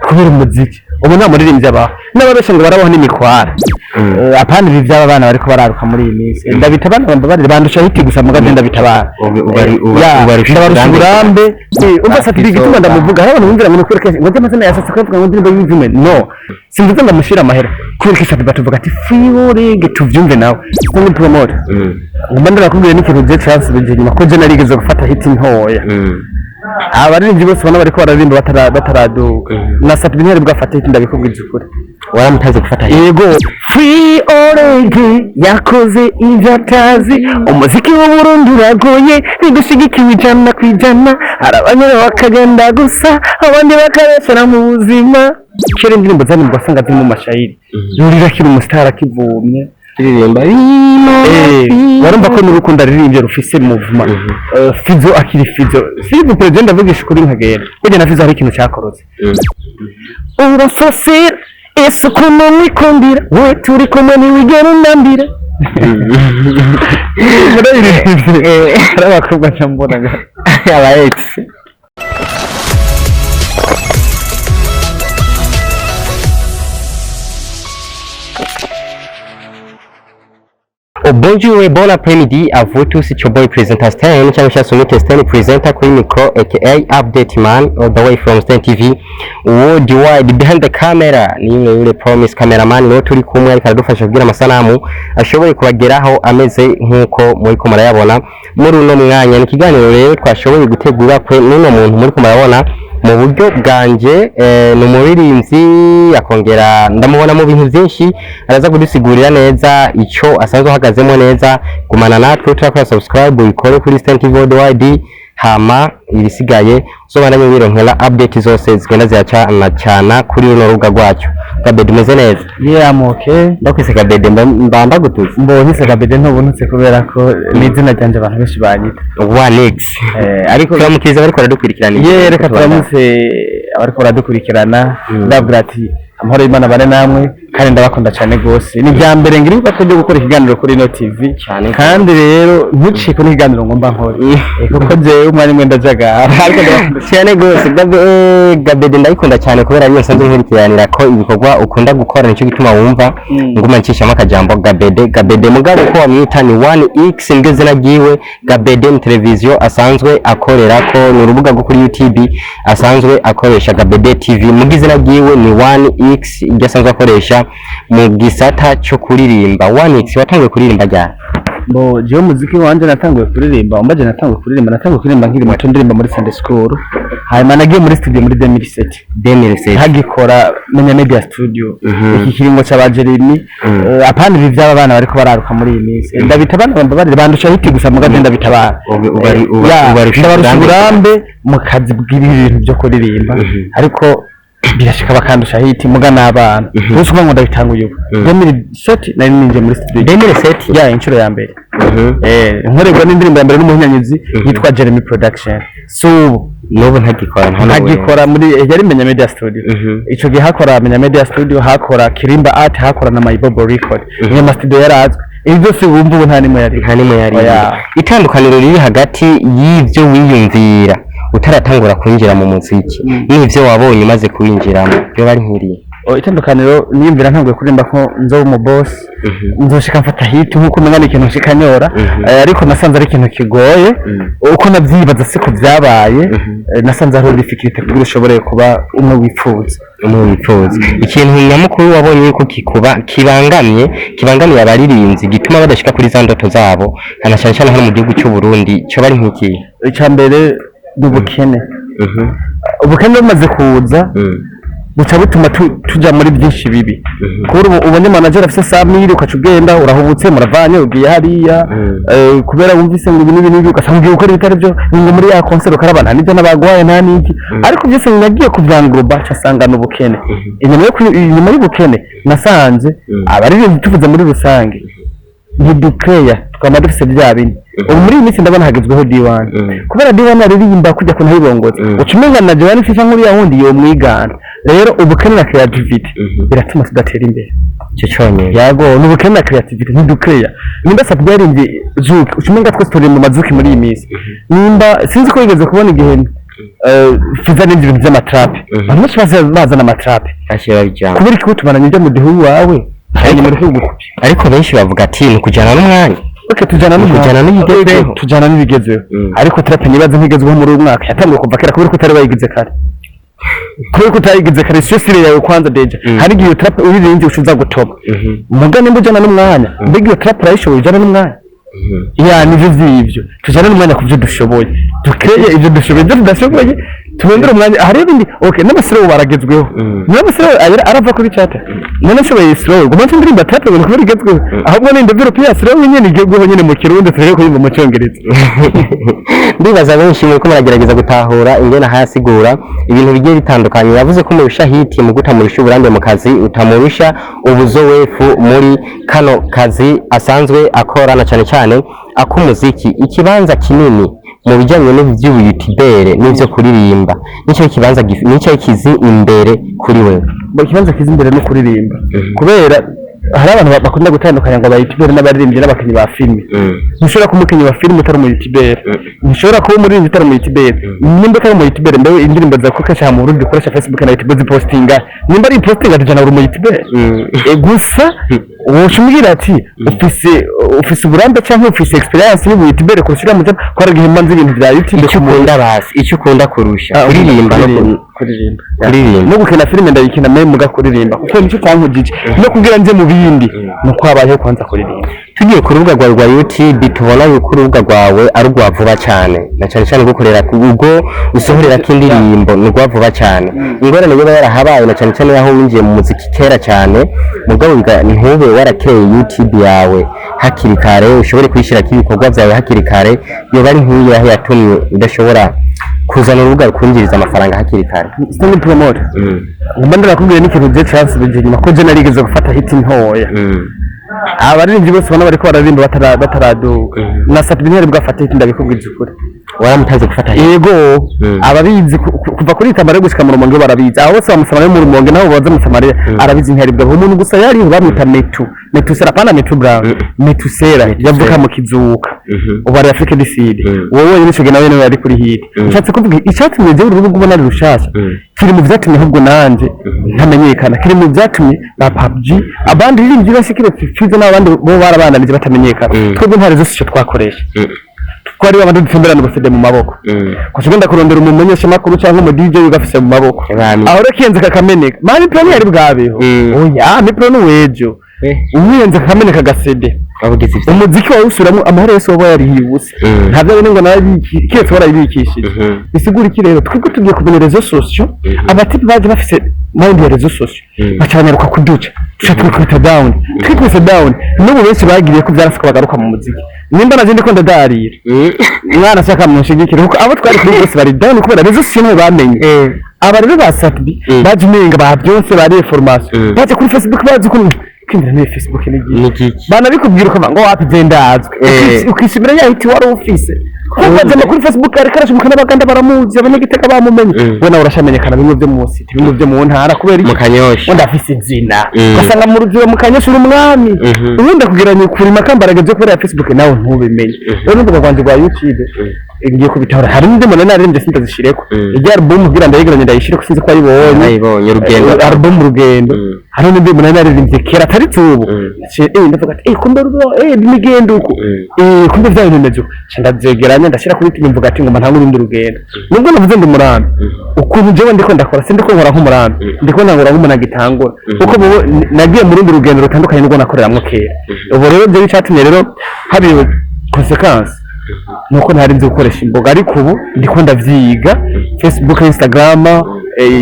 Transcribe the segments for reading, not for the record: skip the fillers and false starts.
Kubera umuziki ubu nta muririmbyi abaho, n'ababesha ngo barabaho n'imikwara. Apana ibi by'aba bana bariko bararuka muri iyi minsi. Ndabita abana, bambabarire, bandusha hiti gusa, mugabe ndabita abana. Ubarusha Ndabarusha uburambe. uburambe. Umva Sat-B, igituma ndamuvuga, hari abantu bumvira ngo ni ukubera ko ngo amazina yasatse kuvuga ngo indirimbo y'imvume. No, simvuze ngo amushire amahera, kubera ko Sat-B tuvuga ati "Free tuvyumve", nawe ni promoter. Ngomba ndabakubwira n'ikintu je cansubije inyuma, ko je narigeze gufata hit ntoya. Abaririmbyi bose ubona bariko bararirimba bataraduka, na Sat-B ntiyari bwafate hit, ndabikubwiza ukuri. Waramutaze gufata hit? Yego. Free Orege yakoze ibyo atazi. Umuziki w'Uburundi uragoye, ntidushigikiwe 100%. Hari abanyura bakagenda gusa, abandi bakabesera mu buzima. Kera indirimbo zari wasanga ziri mu mashayiri, rurira akiri umusitari akivumye. Turirimba. Warumva ko n'urukundo aririmbye rufise muvuma. Fizo akiri Fizo, s'il vous plaît, ndavugisha ukuri nkagenda burya na Fizo hari ikintu cyakorotse. Urasasira ese ukuntu mwikundira, we turi kumwe ntiwigera unambira. Murayiririmbye, hari abakobwa nca aba ex. Oh, bonjour et bon après-midi à vous tous, it's your boy presenter Stan, cyangwa se Sumite Stan presenter kuri micro, aka Update Man, all the way from Stan TV Worldwide. Behind the camera ni yule yule Promise cameraman, niwe turi kumwe ariko aradufasha kugira amasanamu ashobore kubageraho ameze nk'uko muriko murayabona muri uno mwanya. Ni ikiganiro rero twashoboye gutegura kwe n'uno muntu muriko murabona mu buryo bwanje. Ni umuririmbyi, akongera ndamubona mu bintu byinshi, araza kudusigurira neza icyo asanzwe ahagazemo neza. Gumana natwe, turakora subscribe uyikore kuri Stan TV Worldwide, hama ibisigaye uzobandanye wironkera update zose zigenda ziracana cyana kuri runo rubuga rwacu. Gabede, umeze neza? Yeah, I'm okay. Ndakwise Gabede, mba ndagututse? Mbonye Gabede ntubonutse, kubera ko ni izina ryanjye abantu benshi banyita. One X. Ariko turamukiriza bariko baradukurikirana. Ye, reka turamutse abariko baradukurikirana. Ndabwira ati amahoro y'Imana bane namwe, kandi ndabakunda cyane rwose. Ni ibya mbere ngira ibibazo byo gukora ikiganiro kuri ino TV. Cyane. Kandi rero ntucike n'ikiganiro ngomba nkore. Kuko jewe umwanya umwe ndajagara, ariko ndabakunda. Cyane rwose. Gabede ndayikunda cyane kubera ariyo nsanzwe nkurikiranira ko ibikorwa ukunda gukora, nicyo gituma wumva nguma ncishamo akajambo Gabede, Gabede. Mugabo uko wamwita ni One X, niryo zina ryiwe. Gabede ni televiziyo asanzwe akorera ko, ni urubuga rwo kuri YouTube asanzwe akoresha, Gabede TV. Mu izina ryiwe ni One X, iryo asanzwe akoresha mu gisata cyo kuririmba. One X, watangiye kuririmba ryari? Bo, jewe umuziki wanje natanguye kuririmba, umbaje natanguye kuririmba nkiri muto, ndirimba muri Sunday school. Hanyuma nagiye muri studio muri 2007. 2007. Hagikora Menya Media Studio. Iki kiringo c'aba Jeremy. Apana ibi by'aba bana bariko bararuka muri iyi minsi. Ndabita abana, bambabarire, bandusha hiti gusa, mugabe ndabita abana. Ubarusha Ndabarusha uburambe. uburambe mu kazi bw'ibi bintu byo kuririmba, ariko birashika bakandusha hit, muga n'abana bose uvuga ngo ndabitanguye ubu. 2007 nari ninjiye muri studio. 2007? Ya, inshuro ya mbere. Nkorerwa n'indirimbo ya mbere n'umuhinyanyizi yitwa Jeremy Production. So ubu N'ubu ntagikora nta n'ubu. Ntagikora muri, yari Menya Media Studio. Ico gihe hakora Menya Media Studio, hakora Kirimba Art, hakora na Mayibobo Record. Niyo ma studio yarazwi. Ibi byose wumva ubu nta nimwe yari. Nta nimwe yari. Oya. Itandukaniro riri hagati y'ibyo wiyumvira utaratangura kwinjira mu muziki n'ibyo wabonye umaze kuwinjiramo byo bari nkiriye? O, itandukaniro niyumvira ntanguye kuririmba ko nzoba umu boss, nzoshika mfata hit nkuko umenya ni ikintu nshika nyora. Ariko nasanze ari ikintu kigoye, uko navyibaza siko vyabaye. Nasanze hariho difficulté kugira ushobore kuba umwe wipfuza. Umwe wipfuza. Ikintu nyamukuru wabonye yuko kikuba kibangamiye abaririmbyi, gituma badashika kuri za ndoto zabo, na cyane cyane hano mu gihugu cy'u Burundi, cyo bari nk'ikihe? Icya mbere ni ubukene. Ubukene bumaze kuza buca butuma tuja muri byinshi bibi. Kubera ubu ubonye manager afise 100 000, ukaca ugenda urahubutse, muravanye, ugiye hariya. Kubera wumvise ngo ibi n'ibi n'ibi, ugasanga ugiye gukora ibitari byo, ngo muri ya concert ukaraba nta n'ibyo n'abagwaye nta n'iki. Ariko byose nagiye kuvyangruba ca sanga n'ubukene. Inyuma y'ubukene nasanze abaririmbyi, tuvuze muri rusange, ntidukeya twama dufise bya bindi. Ubu muri iyi minsi ndabona hagezweho D1. Kubera D1 aririmba kujya kuntu ayibongoza, uca umenga na Joan Fifa nk'uriya wundi yomwigana. Rero ubukene na creativity biratuma tudatera imbere. Icyo cyonyine? Yago, ni ubukene na creativity, ntidukeya. Nimba Sat-B yaririmbye zuki, uca umenga twese turi mu mazuki muri iyi minsi. Nimba sinzi ko wigeze kubona igihe Fiza n'ibindi bintu by'ama trap, abantu benshi baza bazana ama trap. Ashira bijambo. Kubera iki utumaranye ibyo mu gihugu wawe, hanyuma uri kugukubye? Ariko benshi bavuga ati ni ukujyana n'umwanya. Okay, tujana Ni n'umwanya. ukujana n'ibigezweho. Yego, tujana n'ibigezweho. Ariko trap nibaze ntigezweho muri uyu mwaka, yatanguye kuva kera. Kubera ko utari wayigize kare, kubera ko utayigize kare, siyo style yawe kwanza déjà. Hari igihe iyo trap uririmbye ucuza gutoba. Muga nimba ujana n'umwanya, mbega iyo trap urayishoboye? Ujana n'umwanya ya nivyo vy'ivyo, tujana n'umwanya ku byo dushoboye, dukreye ibyo dushoboye, ibyo tudashoboye turondere umwanya. Hari ibindi, okay, n'ama slow baragezweho. N'ama slow arava kuri chart. None nshoboye slow ngo mpamvu ndirimba trap ngo kubera igezweho? Ahubwo ni develop ya slow nyene igezweho nyene mu Kirundi, tureke kuyumva mu Cyongereza. Ndibaza benshi muriko muragerageza gutahura ingene ahasigura ibintu bigiye bitandukanye. Yavuze ko murusha hit mu gutamurusha uburambe mu kazi, utamurusha ubuzowefu muri kano kazi asanzwe akora, na cyane cyane ak'umuziki. Ikibanza kinini mu bijyanye n'ivy'ubuyutubere n'ivyo kuririmba, nicyo kibanza nicyo kizi imbere kuri wewe? Mu kibanza kiza imbere no kuririmba, kubera hari abantu bakunda gutandukanya ngo abayutubere n'abaririmbyi n'abakinnyi ba filime. Ntushobora kuba umukinnyi wa filime utari umuyutubere, ntushobora kuba umuririmbyi utari umuyutubere. Nimba utari umuyutubere, mbewe indirimbo zawe kuko kenshi aha mu Burundi dukoresha Facebook na YouTube zipostinga, nimba ari postinga tujana uri umuyutubere. Gusa woca umbwira ati ufise uburambe cyangwa ufise experience y'ubuyutubere kurusha uriya mutima, ko hari igihe mba nzi ibintu bya YouTube. Icyo ukunda basi, icyo ukunda kurusha, kuririmba no kuririmba. Kuririmba. No gukina filime ndayikina, me muga kuririmba kuko nicyo cyankujije no kugira nje mu bindi, nuko habayeho kwanza kuririmba. Tugiye ku rubuga rwawe rwa YouTube, tubona yuko urubuga rwawe ari urwa vuba cyane, na cyane cyane gukorera ku ubwo usohorerako indirimbo ni urwa vuba cyane. Ingorane yoba yarahabaye, na cyane cyane aho winjiye mu muziki kera cyane, mugabo ntube warakeye YouTube yawe hakiri kare, ushobore kuyishyirako ibikorwa byawe hakiri kare, yoba ari nk'iyo aho yatumye udashobora kuzana urubuga rukwinjiriza amafaranga hakiri kare? Stanley Promoter, ngomba ndakubwira n'ikintu je cansubije inyuma, ko je narigeze gufata hit ntoya. Abaririmbyi bose ubona bariko bararirimba bataraduga, na Sat-B ntiyari bwafate hit, ndabikubwiza ukuri. Waramutaze gufata hit? Yego. Ababizi kuva kuri Tamara gushika mu Rumonge barabizi. Abo bose bamusama mu Rumonge, nabo baza mu Samaria arabizi, ntiyari bwabo. Umuntu gusa yari bamwita Metu, Metusera, pana Metu Brown, Metusera yavuka mu Kizuka, ubu ari Afrique du Sud. Wowe wenyine ico gihe nawe niwe yari kuri hit. Nshatse kuvuga icyatumye jewe urubuga ubona ari rushasha, kiri mu vyatumye ahubwo nanje ntamenyekana, kiri mu vyatumye ba PUBG, abandi ririmbyi bashikire Fizo n'abandi bo barabandanije batamenyekana. Twebwe nta réseaux sociaux twakoresha, twari abantu dutemberana ubufide mu maboko, kuko ugenda kurondera umumenyeshamakuru cyangwa umu DJ ugafise mu maboko. Bami. Aho rero kiyenze kakameneka mani pro ntiyari bwabeho. Oya, mi pro n'uwejo uwiyenze kakameneka agasede. Wabugize ivyo. Umuziki wawe usubiramwo amahera yose waba yarihiye ubusa. Ntabyo bine ngo narabiki keretse warayibikishije. Bisigura iki rero? Twebwe tugiye kumenya réseaux sociaux, abatipe baje bafise mind ya réseaux sociaux, baca banyaruka kuduca, tuca twikubita down, twikubise down. N'ubu benshi bagiriye ko byarasuka bagaruka mu muziki. Nimba naje ndiko ndadarira, mwana ashaka munshigikire, kuko abo twari kuri bose bari down kubera réseaux sociaux nibo bamenye. Aba rero ba Sat-B baje umenga ba byose bari formation, baje kuri Facebook bazi ko kwinjira muri Facebook n'igihe Ni giki? Banabikubwira ukavuga ngo wapi, je ndazwi. Ukishimira ya hit wari ufise, kuko wajya kuri Facebook ariko arashimuka n'abaganda baramuzi, abanyagitega bamumenye. We nawe urashamenyekana bimwe byo mu city, bimwe byo mu ntara, kubera Mu iki? Kanyosha. Undi afise izina, ugasanga mu Ruziba, mu Kanyosha uri umwami. Ubundi akugeranya kurima kambaraga byo kubera ya Facebook nawe ntubimenye. Rero n'urubuga rwanjye rwa YouTube ngiye kubitahura, hari n'indi mbona naririmbye sindazishireko. Ijya album kugira ndayegeranye ndayishireko, sinzi ko wayibonye. Nayibonye, Urugendo. Album Urugendo. Hari n'indi mbona naririmbye kera atari ubu. Naciye ndavuga ati kumbe rubo imigendo uko, kumbe vya bintu bimeze uko. Nca ndavyegeranya ndashira kuri YouTube, mvuga ati ngoma ntange urundi rugendo. Nubwo navuze ndi umurambi, ukuntu jewe ndiko ndakora, sindiko nkora nk'umurambi, ndiko nkora nk'umuntu agitangura, kuko ubu nagiye mu rundi rugendo rutandukanye n'urwo nakoreramwo kera. Ubu rero byo bicatumye rero haba conséquence nuko ntari nzi gukoresha imboga, ariko ubu ndiko ndavyiga: Facebook, Instagram,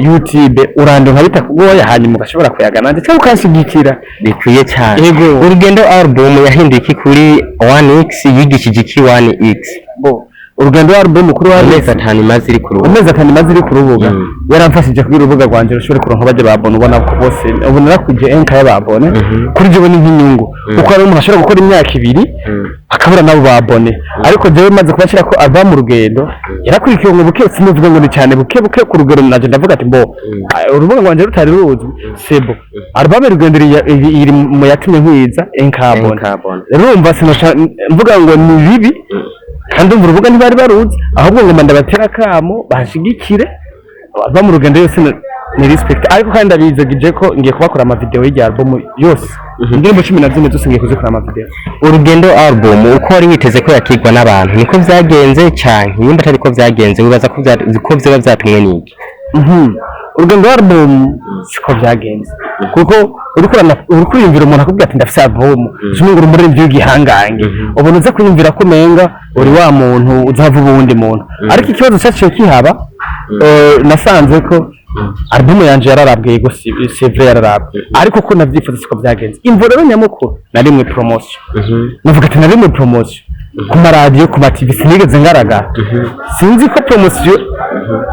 YouTube. Urandonka bitakugoye, hanyuma ugashobora kuyaga nanje cyangwa ukanshigikira. Bikwiye cyane. Yego. Urugendo album yahinduye iki kuri 1X? Yigishije iki 1X? Bo, Urugendo album kuri wa Amezi 5 imaze iri ku rubuga. Amezi 5 imaze iri ku rubuga, yaramfashije kugira urubuga rwanje rushobore kuronka bajya babona. Ubona ko bose ubu narakuje enka y'ababone. Kuri jewe ni nk'inyungu, kuko hari umuntu ashobora gukora imyaka 2 akabura nabo babone, ariko jewe maze kubashyira ko ava mu Rugendo yarakurikiye ngo buke, sinivuga ngo ni cyane, buke buke ku rugero naje ndavuga ati mbo urubuga rwanje rutari ruzwi sebo album Rugendo iri mu yatumye nkwiza enkabone. Enkabone. Rero urumva sinoca mvuga ngo ni bibi. Kandi umva, urubuga ntibari baruzi, ahubwo ngoma ndabatera akamo banshigikire. Ava mu rugendo yose ni respect, ariko kandi ndabizegije ko ngiye kubakora ama video y'irya album yose, indirimbo 14 zose ngiye kuzikora ama video. Urugendo album, uko wari witeze ko yakirwa n'abantu niko vyagenze, canke nimba atari ko vyagenze, wibaza ko vyoba vyatumwe n'iki? Urugendo album siko byagenze, kuko uriko uriyumvira umuntu akubwira ati ndafise album, umenga uri umuririmbyi w'igihangange, ubona uza kwiyumvira ko umenga uri wa muntu uzava ubundi muntu. Ariko ikibazo cyaciye kihaba, nasanze ko album yanje yararabwe, yego, c'est vrai, yararabwe, ariko ko navyifuza siko byagenze. Imvo rero nyamukuru, narimwe promotion, navuga ati narimwe promotion ku maradiyo, ku ma TV sinigeze ngaragara. Sinzi ko promotion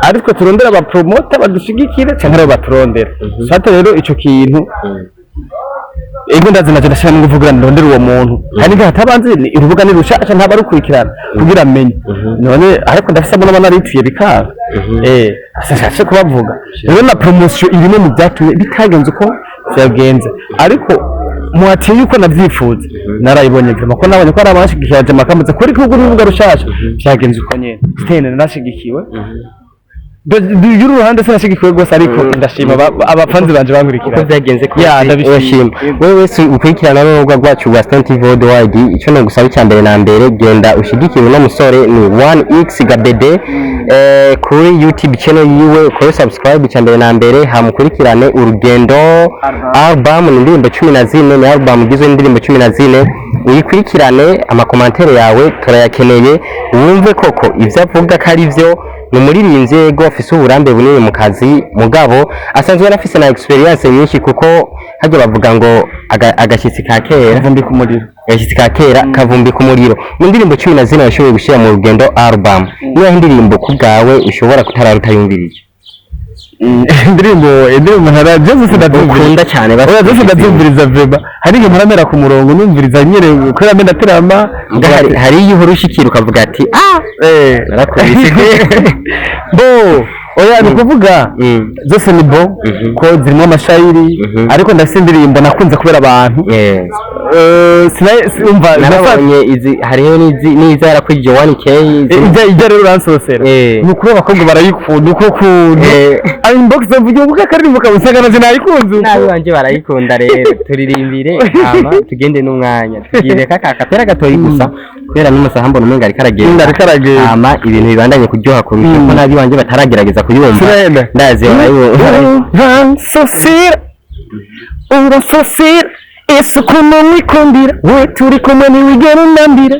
ariko turondera abapromota badushigikire canke aribo baturondera sate. Rero ico kintu, ego, ndazi naje ndashira n'inguvu kugira ndondere uwo muntu, kandi ngihe hatabanze urubuga ni rushasha, ntaba rukurikirana kugira amenye none. Ariko ndafise abo naba narituye bikanga, sinashatse kubavuga. Rero na promotion irimo mu byatumye bitagenze uko vyagenze, ariko muhatiye yuko navyifuza narayibonye vraiment, ko nabonye ko ari abanshigikiye aje makamutse kuri kugura urubuga rushasha, vyagenze uko nyene. Stene narashigikiwe y'uru ruhande, sinashigikiwe rwose, ariko ndashima abafanzi banje bankurikira. Uko vyagenze kose. Ya, ndabishima. Urashima wewe wese ukurikirana n'urubuga rwacu rwa Stone TV Worldwide. Icyo nogusaba icya mbere na mbere, genda ushigikire uno musore, ni 1x Gabede, kuri YouTube channel yiwe, ukore subscribe icya mbere na mbere, hamukurikirane urugendo album. Ni indirimbo 14, ni album igizwe n'indirimbo 14. Uyikurikirane, ama commentaires yawe turayakeneye, wumve koko ivyo avuga ko ari vyo. Ni umuririmbyi, yego, afise uburambe bunini mu kazi, mugabo asanzwe yarafise na experience nyinshi, kuko harya bavuga ngo agashyitsi ka kera Kavumbi ku muriro. Agashyitsi ka kera kavumbi ku muriro. Mu ndirimbo 14 washoboye gushyira mu rugendo album, niyo ndirimbo ku bwawe ushobora kutarara utayumvirije? Indirimbo ntara byose sindazumviriza. Ukunda cyane basi. Oya, byose ndazumviriza vraiment. Hari igihe muramera ku murongo numviriza nyine kubera mbe ndaterama. Muga hari iyo uhora ushikira ukavuga ati ah, narakubise. Bo, oya, ni ukuvuga zose ni bo ko zirimo amashayiri, ariko ndafise indirimbo nakunze kubera abantu. Umva. Narabonye izi, hariho n'izi n'iza yarakwije 1K Ijya rero uransosera. Ni ukuri abakobwa barayikunda uko kuntu ari inbox mvuge ngo akaririmbo kabusaga nanje nayikunze uko. Nabi wanje barayikunda. Rero turirimbire, hama tugende n'umwanya, tugire kaka kapera gatoyi gusa, kubera n'umusaha mbona umenga ariko aragenda. Ariko aragenda. Hama ibintu bibandanye kuryoha kurusha, ko nabi wanje bataragerageza kuyumva. Sinahenda. Ndazi barayumva. Uransosera, uransosera, ese ukuntu mwikundira we, turi kumwe ntiwigera undambira.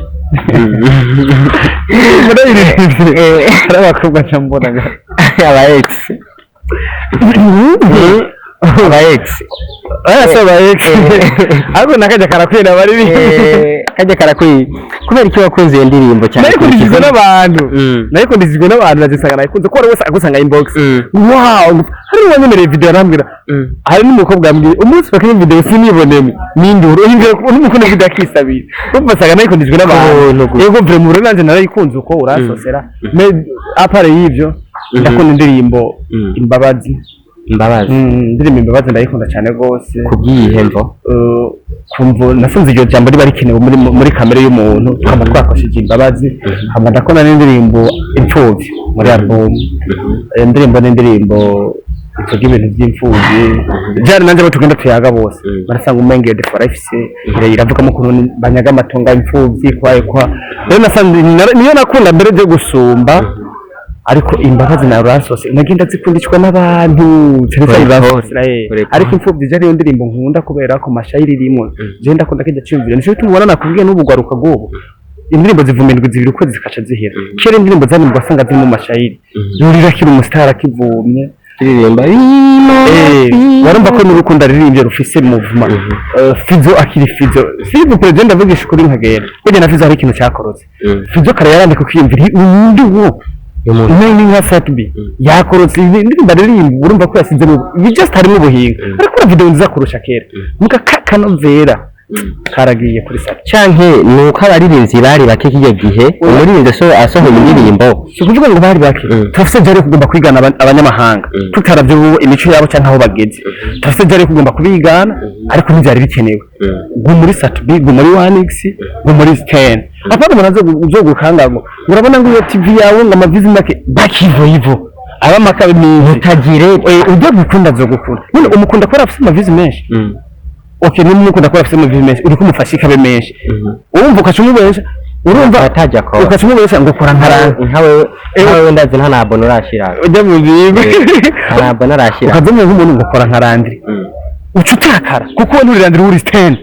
Murayiririmbye ari abakobwa nca mbonaga. Aba ex, aba ex. Aya si aba ex, ariko nakajya karakwira bari. Kajya karakwiye. Kubera iki wakunze iyo ndirimbo cyane? Nayikundishijwe n'abantu. Nayikundishijwe n'abantu, nazisanga nayikunze ko wese agusanga inbox. Wow, hari uwanyemereye video arambwira, hari n'umukobwa yambwiye umunsi bakina video sinibonemo n'induru n'umukunda video akisabira. Urumva asanga nayikundishijwe n'abantu. Ubuntu gusa. Yego, vraiment, rero nanjye narayikunze uko uransosera. Mais à part y'ibyo, ndakunda indirimbo Imbabazi. Imbabazi. Indirimbo Imbabazi ndayikunda cyane rwose. Kubw'iyihe mvo? Kumva nasanze iryo jambo riba rikenewe muri kamere y'umuntu, tukaba twakosheje imbabazi. Hama ndakunda n'indirimbo Imfuvyi muri album. Iyo ndirimbo ni indirimbo ivuga ibintu by'imfuvyi jari, nanjye abo tugenda tuyaga bose barasanga umenga iyo defora ifise iravugamo ukuntu banyaga amatongo imfuvyi kwaye kwa. Rero nasanze niyo nakunda mbere byo gusumba, ariko Imbabazi na Uransose nagenda zikundishwa n'abantu cyane cyane Pole Uransose. pole. Pole pole. Ariko Imfuvyi je ariyo ndirimbo nkunda kubera ko mashayiri irimo, je ndakunda kijya cyumvira. Nico tumubona nakubwiye n'ubugwaruka bw'ubu, indirimbo zivuma indwi zibiri ukwezi zikaca zihera. Kera indirimbo zari wasanga ziri mu mashayiri, yurira akiri umusitari akivumye. Turirimba. Warumva ko n'urukundo aririmbye rufise movement. Fizo akiri Fizo, Fizo president, ndavugisha ukuri nkagenda burya na Fizo hari ikintu cyakorotse. Fizo kare yarandika ukiyumvira undi wo ni nka Satbi yakorotse indirimbo aririmba, urumva ko yasizemo you just harimo ubuhinga, ariko video nziza kurusha kera muka kakanovera. Karagiye kuri Sat. Canke ni uko abaririmbyi bari bake k'icyo gihe, umuririmbyi asohoye indirimbo? Si ukuvuga ngo bari bake. Turafise jari kugomba kwigana abanyamahanga, tutaravye ubu imico yabo canke aho bageze. Turafise jari kugomba kubigana, ariko ntivyari bikenewe. Gu muri Sat-B, gu muri 1X, gu muri 10. Hapana umuntu azogukanga ngo urabona ngo iyo TV yawe ngo ama views make. Baki hivyo hivyo, aba makabe menshi. Utagire. Ujya gukunda azogukunda. None umukunda kubera afise ama views menshi? Okay, niba umukunda kubera afise ama views menshi, uriko umufasha ikabe menshi, urumva ukaca umubesha, urumva? Atajya akora. Ukaca umubesha ngo kora nkaranga. Nkawewe ndazi nta nabona urashira. Ujya mu bintu. Nta nabona arashira. Ukaza nk'umuntu ngo kora nka Landry, uca utakara kuko wowe nturi Landry, uri Stan.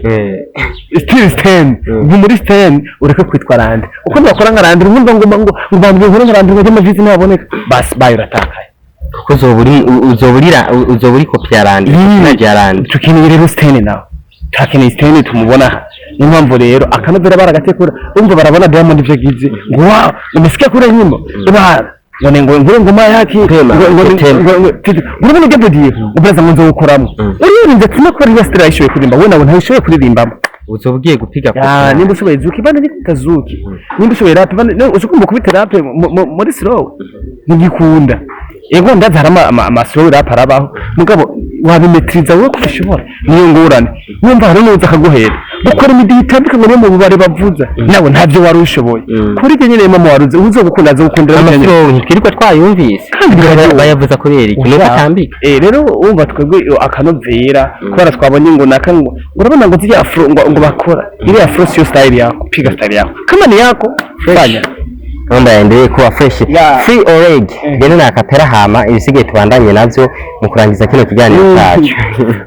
Still Stan. Ubu muri Stan ureke kwitwa Landry, uko nibakora nka Landry nkumva ngo bambwiye nkore nka Landry ngo ama views ntaboneka, basi bayo uratakaye. Kuko uzoba uri kopi ya Landry, na ya Landry. Tukeneye rero Stan nawe, turakeneye Stan tumubona aha. Niyo mpamvu rero akanovera baragatekura. Urumva barabona Diamond ivyo agize, ngo wow, umesikia kure nyimbo ibara none ngo ngure ngoma yake. Tema, ngo tema. ngo urabona ibyo diye uburaza ngo nzowukoramo. Uririnze tuma ko ariyo style ayishoboye kuririmba, we nawe ntayishoboye kuririmbamo. Uzoba ugiye gupiga kopi. Ya, nimba ushoboye zuki bana ni kazuki, nimba ushoboye rap bana no ushobora kubita rap muri slow ntigikunda. Ego, ndazi hari ama slow rap arabaho, mugabo wabimetiriza wowe ko ushobora? Niyo ngorane. Wumva hari n'uza akaguhera gukora imidiho itandukanye, ngo niyo mu bubare bavuza, nawe ntabyo wari ushoboye. Kuri ibyo nyine mama waruze uzogukunda azogukundira. Ama slow ntitwirirwa twayumvise. Kandi biraryoha. Bayavuza kubera iki? Nuko atambika. Rero wumva twebwe iyo akanovera kubera twabonye ngo naka ngo urabona ngo ziriya afro ngo bakora iriya afro siyo style yako, piga style yako kama ni yako, fanya. Gahunda yaendelee kuba fresh. Free Oleg rero ni akapera, hama ibisigaye tubandanye navyo mu kurangiza kino kiganiro cyacu.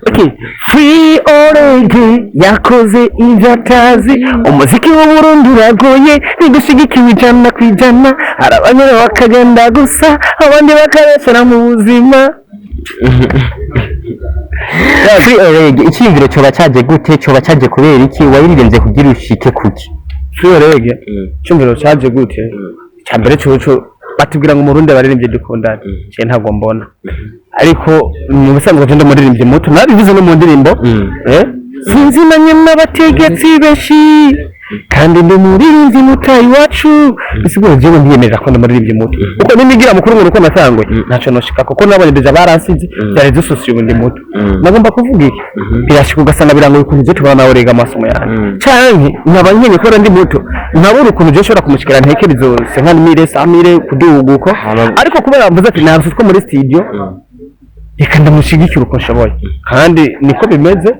Okay. Free Oleg yakoze ivyo atazi. Umuziki w'Uburundi uragoye, ntidushigikiwe 100%. Hari abanyura bakagenda gusa, abandi bakabesera mu buzima. Free Oleg, icyiyumviro coba caje gute? Coba caje kubera iki? Wayiririmbye kugira ushike kuki? Free Oleg, icyumviro caje gute? Icya mbere coco batubwira ngo umurundi abaririmbye dukundane, je ntabwo mbona. Ariko mu busanzwe je ndumuririmbyi muto, nabivuze no mu ndirimbo. Sinzi nanye n'abategetsi benshi kandi ndi umuririmbyi muto iwacu. Bisigura jewe ntiyemerera ko ndi umuririmbyi muto, kuko nimigira mukuru ngo uko natangwe ntaco noshika, kuko nabonye déjà baransize byari dusosiye. Ubu ndi muto. Nagomba kuvuga iki? Birashika ugasanga birangoye ukuntu je tubana nawe rega amasomo yanjye, canke nkaba nkenye kubera ndi muto, nkabura ukuntu je nshobora kumushikira ntekerezo 50 mille, 100 mille kuduga uko. Ariko kubera mvuze ati ntabwo two muri studio, reka ndamushigikira uko nshoboye, kandi niko bimeze.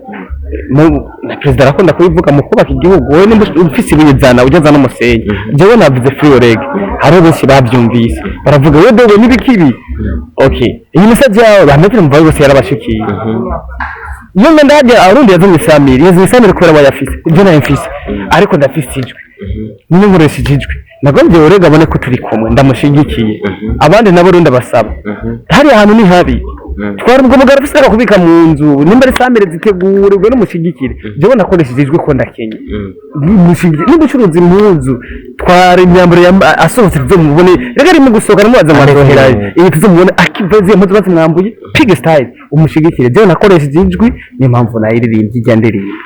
Na perezida arakunda kubivuga mu kubaka igihugu: wowe nimba ufise ibuye zana, ujya zana umusenyi. Jewe navuze Free Oleg, hariho benshi babyumvise baravuga: we dogo nibikibi. Okay, iyi message yawe bameze mva bose yarabashikiye. Iyo ngenda hajya arundi yazanye 100 mille, yazanye 100 mille kubera bayafise, ibyo nayo mfise, ariko ndafise ijwi niyo nkoresheje ijwi. Nagombye Oleg abone ko turi kumwe, ndamushigikiye. Abandi nabo rero ndabasaba, hariya hantu ni habi, twara ubwo mugabo afise kubika mu nzu, nimba ari 100 mille zitegure ubwo n'umushigikire. Jewe nakoresheje ijwi ko ndakenye. Niba ucuruza impuzu, twara imyambaro asohotse tuzomubone. Reka arimo gusohoka namubaza ngo aroherayo iyi, tuzomubone akiva izi mpuzu bazimwambuye. Piga style umushigikire. Jewe nakoresheje ijwi, niyo mpamvu nayiririmbye ijya ndirimba.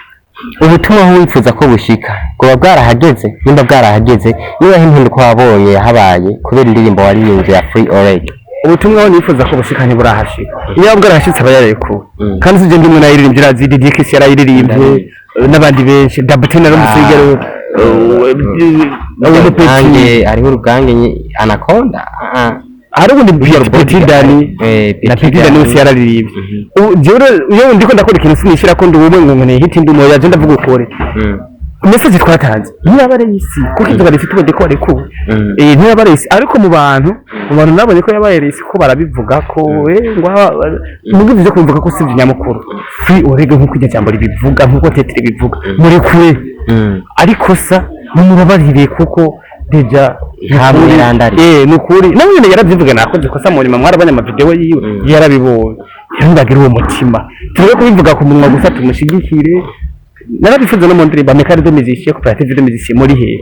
Ubutumwa aho wifuza ko bushika bwoba bwarahageze? Nimba bwarahageze, niba impinduka wabonye yahabaye kubera indirimbo waririmbye ya Free Oleg? Ubutumwa aho nifuza ko bushika ntiburahashika. Iyo bwarahashitse aba yarekuwe. Kandi sije ndimwe nayiririmbye, irazi Didi Kisi yarayiririmbye n'abandi benshi, Dabutene na Musigero. Urugange, hariho urugange Anaconda. Hari ubundi Petit Dani na Petit Dani wese yararirimbye. Ubu jewe iyo ndiko ndakora ikintu sinishira ko ndi ubumwe ngo nkeneye hit, ndi umoya. Je ndavuga ukuri, message twatanze ntiyaba ari isi, kuko ibyo barifite ubundi ko barekuwe. Ntiyaba ari isi, ariko mu bantu nabonye ko yabaye isi ko barabivuga ko ngo nubwo ivyo kubivuga ko sivyo nyamukuru. Free Oleg, nkuko iryo jambo ribivuga, nkuko titre bivuga, murekure. Ariko sa mumubabarire kuko déjà Nta mweranda ari. Nukuri nawe nyene yaravyivuga: nakoze kosa mu nyuma. Mwarabonye amavideo yiwe, yarabibonye. Rero ndagira uwo mutima, turebe kubivuga ku munwa gusa, tumushigikire. Narabifuza no mu ndirimbo Amicale de Musiciens, Coopérative de Musiciens muri hehe.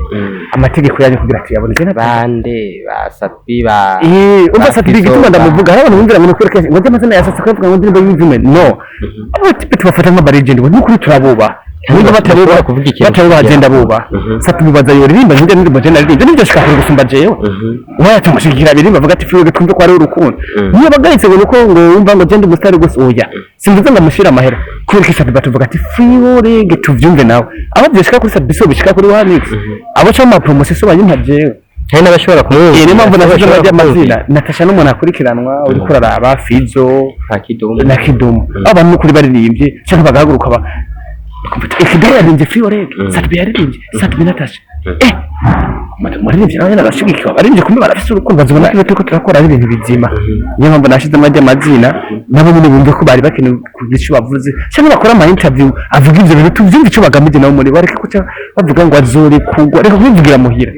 Amategeko yanyu kugira tuyabone. Je Bande ba Sat-B ba Eh, umva ba Sat-B, Fizzo, igituma ndamuvuga, hari abantu bumvira ngo nukuri kenshi ngo amazina ya Sat-B kuvuga ngo indirimbo y'imvume, no, abo type tubafata nk'aba legend, ngo nukuri turabuba. Niba batabuba Bashobora kuvuga ikintu batabuba kugira. agenda buba. Sat-B baza yoririmba njye ndirimbo je naririmbye nibyo shika kure gusumba jewe. Waya tumushigikira biririmba avuga ati fiwe twumve ko ari urukundo. Niyo bagayitse ngo nuko ngo wumva ngo je ndi umusitari gusa, oya, simvuze ngo amushire amahera kubera ko Sat-B tuvuga ati fiwe rege tuvyumve nawe. Abo byashika kuri Sat-B so bishika kuri Wanix, abo ca mu promotion so banyimpa jewe. Hari n'abashobora kumwumva. Eh, niyo mpamvu nashyize Bashobora amazina. kumwumvira. Natasha n'umuntu akurikiranwa, uriko uraraba Fizo Nka Kidumu. Na Kidumu, abo bantu n'ukuri baririmbye cyangwa bagahaguruka bakumva ati, Kidumu yaririmbye Free Oreg, Sat-B yaririmbye Sat-B Natasha, umuririmbyi nawe nyine arashigikiwe, abaririmbyi kumbe barafise urukundo, bazibona ko ibyo turiko turakora ari ibintu bizima. Niyo mpamvu nashizemo ajya amazina, nabo nyine bumve ko bari bakeneye kugira icyo bavuze cyangwa bakora ama interview avuga ivyo bintu, tuvyumve icyo bagamije nabo muri bareke kuca bavuga ngo azorekurwa, reka kubivugira muhira,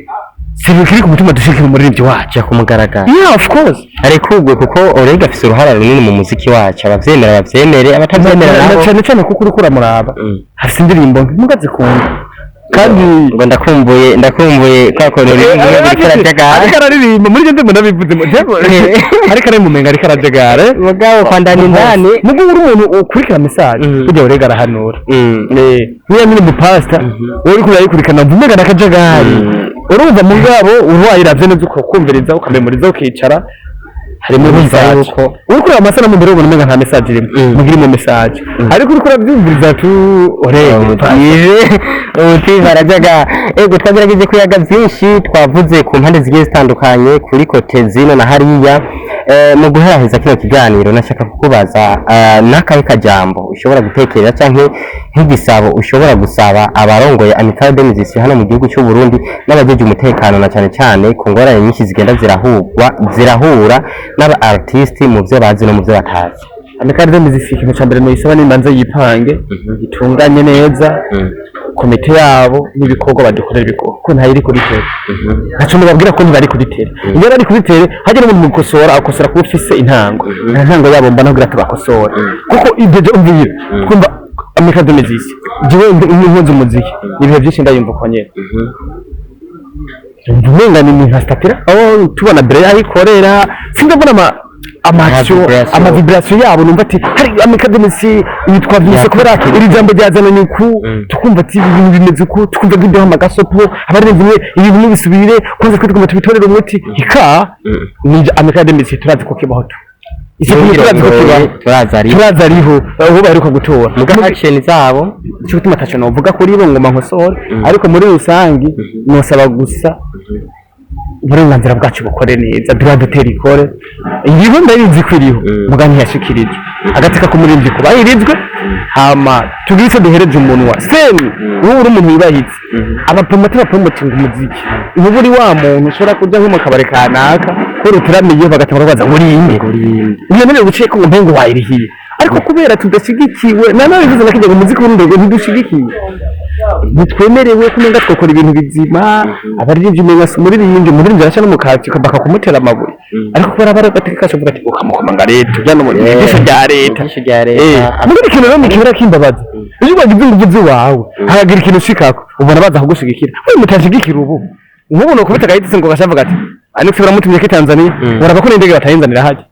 si kiri ku mutima, dushigikira umuririmbyi wacu. Ja kumugaragara. Yeah, of course. Arekugwe kuko Orega afise uruhara runini mu muziki wacu, abavyemera bavyemere, abatavyemera Na nabo. cyane cyane kuko uriko uramuraba afise indirimbo muga zikunda kandi Ngo ndakumbuye, ndakumbuye kwa kuntu uririmba uriko urajagara. Ariko araririmba muri ibyo ndirimbo ndabivuze ariko ari mumenga ariko arajagara. Mugabo kwa ndani ndani. Mugo uri umuntu ukurikira message, burya urega arahanura. Eh, niyo nyine mu pastor wowe uriko urayikurikirana wumva umenga n'akajagari. Urumva mugabo urwaye neza ukakumviriza, ukamemoriza, ukicara harimo Urumva message. Uriko uraba amasanamu mbere ubona umenga nta message irimo, mugira irimo message, ariko uriko urabyumviriza tu urebe. Umutiza arajyaga. Ego, twagerageje kuyaga byinshi, twavuze ku mpande zigiye zitandukanye kuri côté zino na hariya. Mu guheraheza kino kiganiro nashaka kukubaza n'akahe kajambo ushobora gutekereza canke nk'igisabo ushobora gusaba abarongoye Amicale des Musiciens hano mu gihugu cy'u Burundi n'abajeje umutekano, na cyane cyane ku ngorane nyinshi zigenda zirahurwa zirahura n'aba artiste mu byo bazi no mu byo batazi. Amicale des Musiciens, ikintu ca mbere noyisaba nimanze yipange, itunganye neza komite yabo n'ibikorwa badukorera, ibikorwa ko ntayiri kuri terrain. Ntaco nubabwira ko ntibari kuri terrain. Iyo bari kuri terrain hajya n'umuntu mukosora, akosora kuba ufise intango. Nta ntango yabo mbona kugira tubakosore, kuko ibyo byo umvira twumva Amicale des Musiciens, jewe nkunze umuziki ibihe byinshi, ndayumva uko nyene umenga ni nka statira aho tubona mbere aho ikorera, sindabona ama action, vibration. Ama vibration yabo, numva ati hari Amicale des Musiciens yitwa vyise kubera iri jambo ryazananye uku, tukumva ati ibi bintu bimeze uku, tukumva biduha amagasopo abarenze imwe, ibintu nibisubire kwanza twe tugomba tubitorere umuti ika ni Amicale des Musiciens turazi ko kibaho tu icyo kintu, turazi ko kibaho. Turazi ari Turazi ariho aho baheruka gutora. Muga action zabo. Icyo gutuma ataco novuga kuri bo ngoma nkosore, ariko muri rusangi nosaba gusa uburenganzira bwacu bukore neza, droit d'auteur ikore, iriho, ndabizi ko iriho, muga ntiyashikirijwe agateka k'umuririmbyi kubahirizwe, hama tugire icyo duhereje umunwa seni. Wowe uri umuntu wibahitse, abapromoteri bapromotinga umuziki, uba uri wa muntu ushobora kuja nko mu kabari kanaka ko ruturamiye bagatangura kubaza ngo urinde uyemerewe guciye ko ngo ngo wayirihiye, ariko kubera tudashigikiwe na nawe bivuze nakijya ngo umuziki w'urundi ngo ntidushigikiye, ntitwemerewe kumenga twakora ibintu bizima. Abaririmbyi umenga si umuririmbyi, umuririmbyi araca no mu kati bakakumutera amabuye, ariko kubera bari agateka kacu avuga ati ukamukoma nga leta ujya no mu ijisho rya leta. Ijisho rya leta. Muri ikintu rero mukibura kimbabaza, iyo wagize ingufu ziwawe hakagira ikintu ushikako ubona baza kugushigikira, we mutashigikira ubu nk'ubu nukubita agahitse ngo gashavuga ati Alex baramutumye ko Tanzania uraba ko n'indege batayinzanira hajya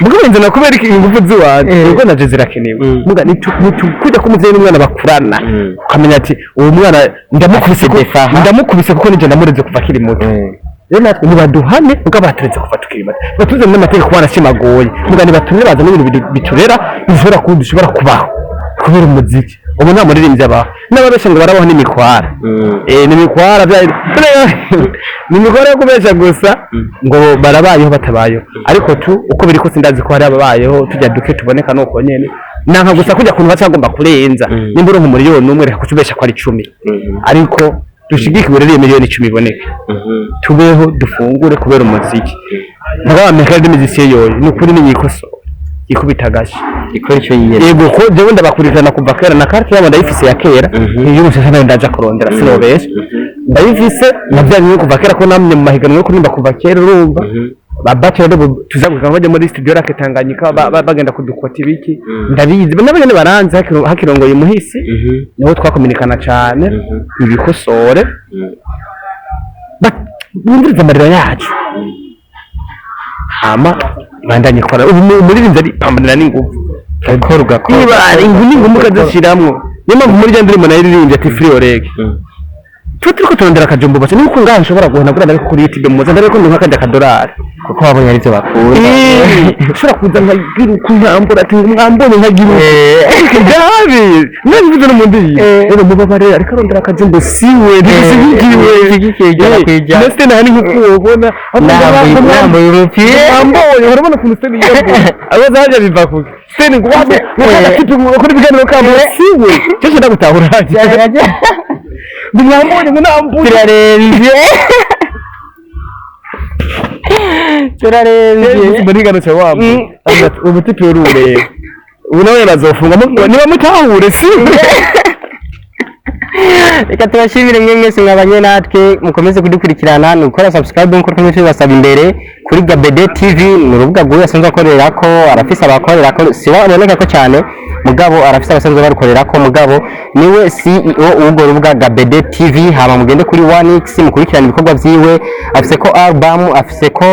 muga binzana kubera iki ingufu ziwawe ubwo naje zirakenewe. Muga nitu kujya ko umuvyeyi n'umwana bakurana, ukamenya ati uwo mwana ndamukubise Afite defaha. Ndamukubise kuko nije ndamureze kuva akiri muto. Rero natwe nibaduhane muga batureze kuva tukiri bato, batuzane n'amategeko wanashimagoye, muga nibatumire bazane ibintu biturera bishobora kuba dushobora kubaho kubera umuziki. Ubu nta muririmbyi abaho n'ababesha ngo barabaho n'imikwara. Eh, ni imikwara bya ni imikwara yo kubesha gusa ngo barabayeho batabayeho, ariko tu uko biri kose ndazi ko hari ababayeho, tujya duke tuboneka nuko nyene nanka gusa kujya kuntu bacagomba kurenza. Nimba uronka 1 miliyoni reka kucubesha ko ari 10, ariko dushigikiwe rero iyo 10 miliyoni iboneke, tubeho dufungure kubera umuziki. Mugabo Amicale des Musiciens yoyo ni ukuri niyikosora ikubita agashi Ikora icyo yiyemeje. Yego, ko jewe ndabakurikirana kuva kera na carte yabo ndayifise ya kera, iyo umushasha nayo ndaja kurondera, sinobesha ndayifise na bya bimwe kuva kera ko namye mu mahiganwa yo kuririmba kuva kera, urumva ba bachelor bo tuza guhiganwa bajya muri studio Lake Tanganyika bagenda kudukota ibiki, ndabizi nabo nyene baranzi hakirongoye umuhisi niho twakominikana cane ibikosore. Bumvirize amarira yacu, hama bandanye kora. Ubu umuririmbyi ari pambanira n'ingufu. Ukora, ugakora. Niba ari ingumi, ingumi ukazishiramwo. Niyo mpamvu muri rya ndirimbo nayo iririmbye ati "Free Oreg". Tuba turiko turondera akajumbo basa nuko ngaha nshobora guhana ariko kuri YouTube muza ndabe ko ndonka akajya akadorari. Kuko wabonye arivyo bakunda. Ushobora kuza nkagira uko nkambura ati mwambonye nkagira uko gabi nabivuze no mu ndirimbo. Rero mubabare, ariko arondera akajumbo siwe ntibishyigikiwe. Ntibishyigikiwe 100%. Ndetse nta ni nk'uko ubona. Nambuye umupira. Mwambonye, urabona ukuntu Seni yiyambura, abaza hajya biva kuki Seni ngo wabe ngo ukora ibiganiro kambura siwe cyo cyenda gutahura ngo mwambonye ngo nambuye. Turarembye, turarembye. Muri gano cya wambu ubu tipe urure ubu nawe yarazofunga niba mutahure si. Reka tubashimire mwe mwese mwabanye natwe, mukomeze kudukurikirana. Ni gukora subscribe nk'uko twese tubasaba imbere kuri Gabede TV. Ni urubuga rw'uyu asanzwe akorera ko, arafise abakorera ko, si we aboneka ko cyane, mugabo arafise abasanzwe barukorera ko, mugabo niwe CEO w'urwo rubuga Gabede TV. Hama mugende kuri 1x mukurikirane ibikorwa vyiwe. Afise ko album, afise ko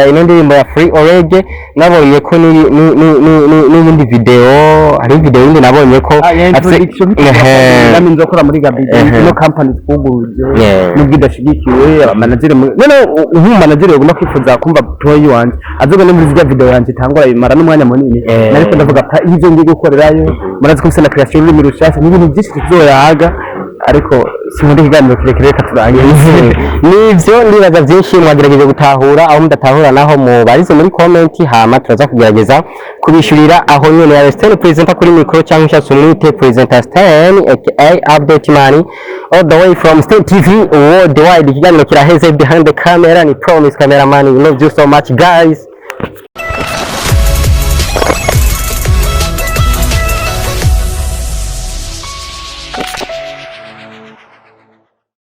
ino ndirimbo ya Free Oreg, nabonye ko n'iyindi video, hari video yindi nabonye ko afise. Ehe. Nami nzokora muri Gabide. Ino company twuguruje nubwo idashigikiwe, abamanageri none ubu manager yogomba kwifuza kumva toyi wanje azoga muri zirya video yanje itangura bimara n'umwanya munini. Nariko ndavuga pa ivyo ngiye gukorerayo, murazi ko mfise na creation y'ururimi rushasha n'ibintu byinshi tuzoyaga, ariko sinkunda ikiganiro kirekire, reka turangize. Nivyo, ndibaza byinshi mwagerageje gutahura. Aho mudatahura naho mubarize muri comment, hama turaza kugerageza kubishurira aho nyene. Ya Stern presenter kuri micro, cyangwa ushatse umwite presenter Stern aka Update Man, all the way from Stern TV Worldwide. Ikiganiro kiraheze. Behind the camera ni Promise cameraman. We love you so much, guys.